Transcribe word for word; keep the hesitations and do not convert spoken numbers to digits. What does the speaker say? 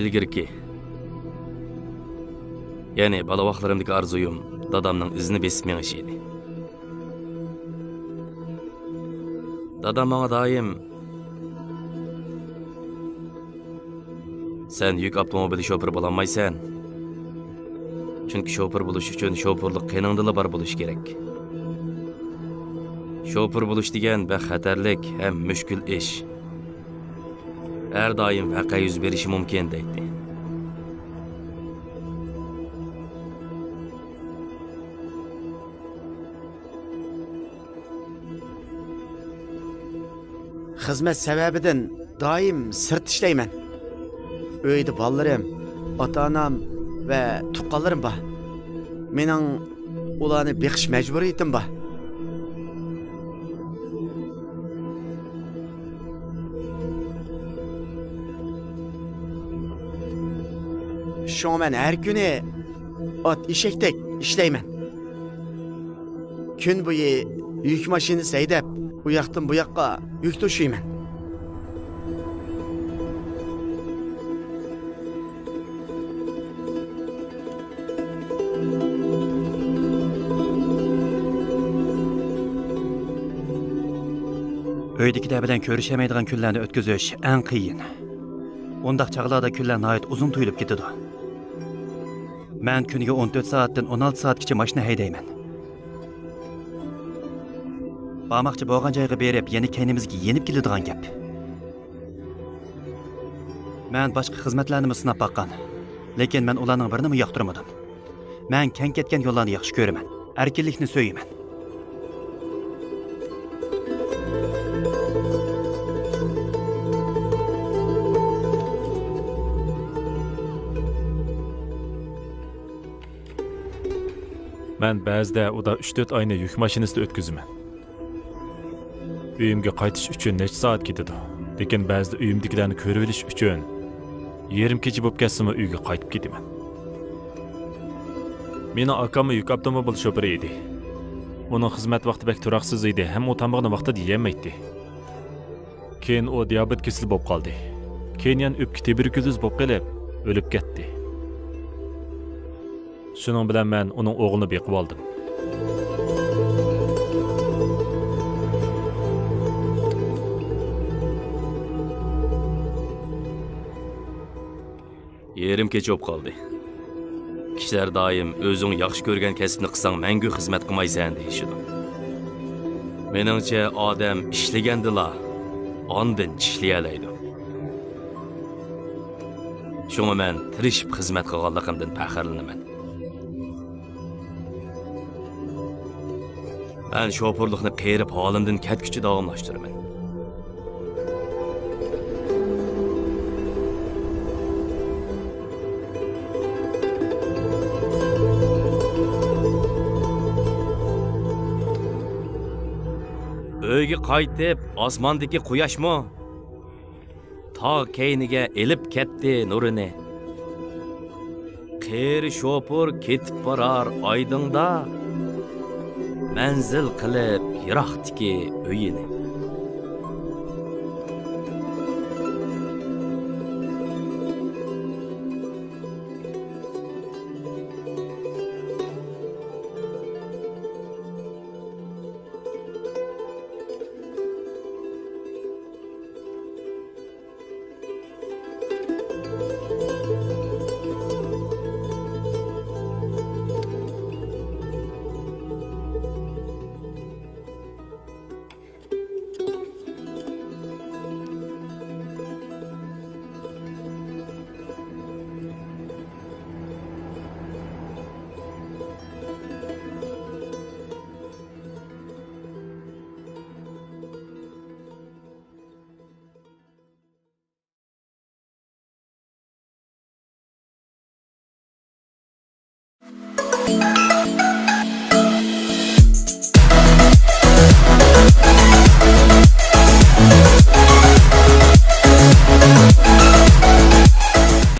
ئىلگىرىكى، يەنى بالىۋاقلىرىمدىكى ئارزۇيۇم دادامنىڭ ئىزىنى بېسىپ مېڭىش ئىدى. دادام ماڭا دائىم، «سەن يۈك ئاپتوموبىلى شوپۇرى بولالمايسەن. چۈنكى شوپۇر بولۇش ئۈچۈن شوپۇرلۇق قېنىڭدىلا بار بولۇشى كېرەك. شوپۇر بولۇش دېگەن بەك خەتەرلىك ھەم مۈشكۈل ئىش. ھەر دائىم ۋەقە يۈز بېرىشى مۇمكىن» دەيتتى. خىزمەت سەۋەبىدىن دائىم سىرتتا ئىشلەيمەن. ئۆيدە بالىلىرىم، ئاتا-ئانام ۋە تۇغقانلىرىم بار. مېنىڭ ئۇلارنى بېقىش مەجبۇرىيىتىم بار. شۇڭا مەن ھەر كۈنى ئات ئېشەكتەك ئىشلەيمەن. كۈن بويى يۈك ماشىنىسى ھەيدەپ، ئۇ ياقتىن بۇ ياققا يۈك توشۇيمەن. ئۆيدىكىلەر بىلەن كۆرۈشەلمەيدىغان كۈنلەرنى ئۆتكۈزۈش ئەڭ قىيىن. ئۇنداق چاغلاردا كۈنلەر ناھايىتى ئۇزۇن تۇيۇلۇپ كېتىدۇ. مەن كۈنىگە ئون تۆت سائەتتىن ئون ئالتە سائەتكىچە ماشىنا ھەيدەيمەن. بارماقچى بولغان جايغا بېرىپ، يەنە كەينىمىزگە يېنىپ كېلىدىغان گەپ. مەن باشقا خىزمەتلەرنىمۇ سىناپ باققان، لېكىن مەن ئۇلارنىڭ بىرىنىمۇ ياقتۇرمىدىم. مەن كەڭ كەتكەن يوللارنى ياخشى كۆرىمەن، ئەركىنلىكنى سۆيىمەن. مەن بەزىدە ئۇدا ئۈچ تۆت ئاينى يۈك ماشىنىسىدا ئۆتكۈزىمەن. ئۆيۈمگە قايتىش ئۈچۈن نەچچە سائەت كېتىدۇ، لېكىن بەزىدە ئۆيۈمدىكىلەرنى كۆرۈۋېلىش ئۈچۈن يېرىم كېچە بولۇپ كەتسىمۇ ئۆيگە قايتىپ كېتىمەن. مېنىڭ ئاكاممۇ يۈك ئاپتوموبىل شوپۇرى ئىدى. ئۇنىڭ خىزمەت ۋاقتى بەك تۇراقسىز ئىدى ھەم ئۇ تامىقىنى ۋاقتىدا يېيەلمەيتتى. كېيىن ئۇ دىيابېت كېسىلى بولۇپ قالدى. كېيىن يەنە ئۆپكە تۇبېركۇليوز بولۇپ قېلىپ، ئۆلۈپ كەتتى. شۇنىڭ بىلەن مەن ئۇنىڭ ئوغلىنى بېقىۋالدىم. يېرىم كېچە بولۇپ قالدى. كىشىلەر دائىم «ئۆزۈڭ ياخشى كۆرگەن كەسىپنى قىلساڭ، مەڭگۈ خىزمەت قىلمايسەن» دېيىشىدۇ. مېنىڭچە، ئادەم ئىشلىگەندىلا ئاندىن چىشلىيەلەيدۇ. شۇڭا مەن تىرىشىپ خىزمەت قىلغانلىقىمدىن پەخىرلىنىمەن. مەن شوپۇرلۇقنى قېرىپ ھالىمدىن كەتكۈچە داۋاملاشتۇرىمەن. ئۆيگە قايتىپ، ئاسماندىكى قۇياشمۇ تاغ كەينىگە ئېلىپ كەتتى نۇرىنى. قېرى شوپۇر كېتىپ بارار ئايدىڭدا، مەنزىل قىلىپ يىراقتىكى ئۆيىنى.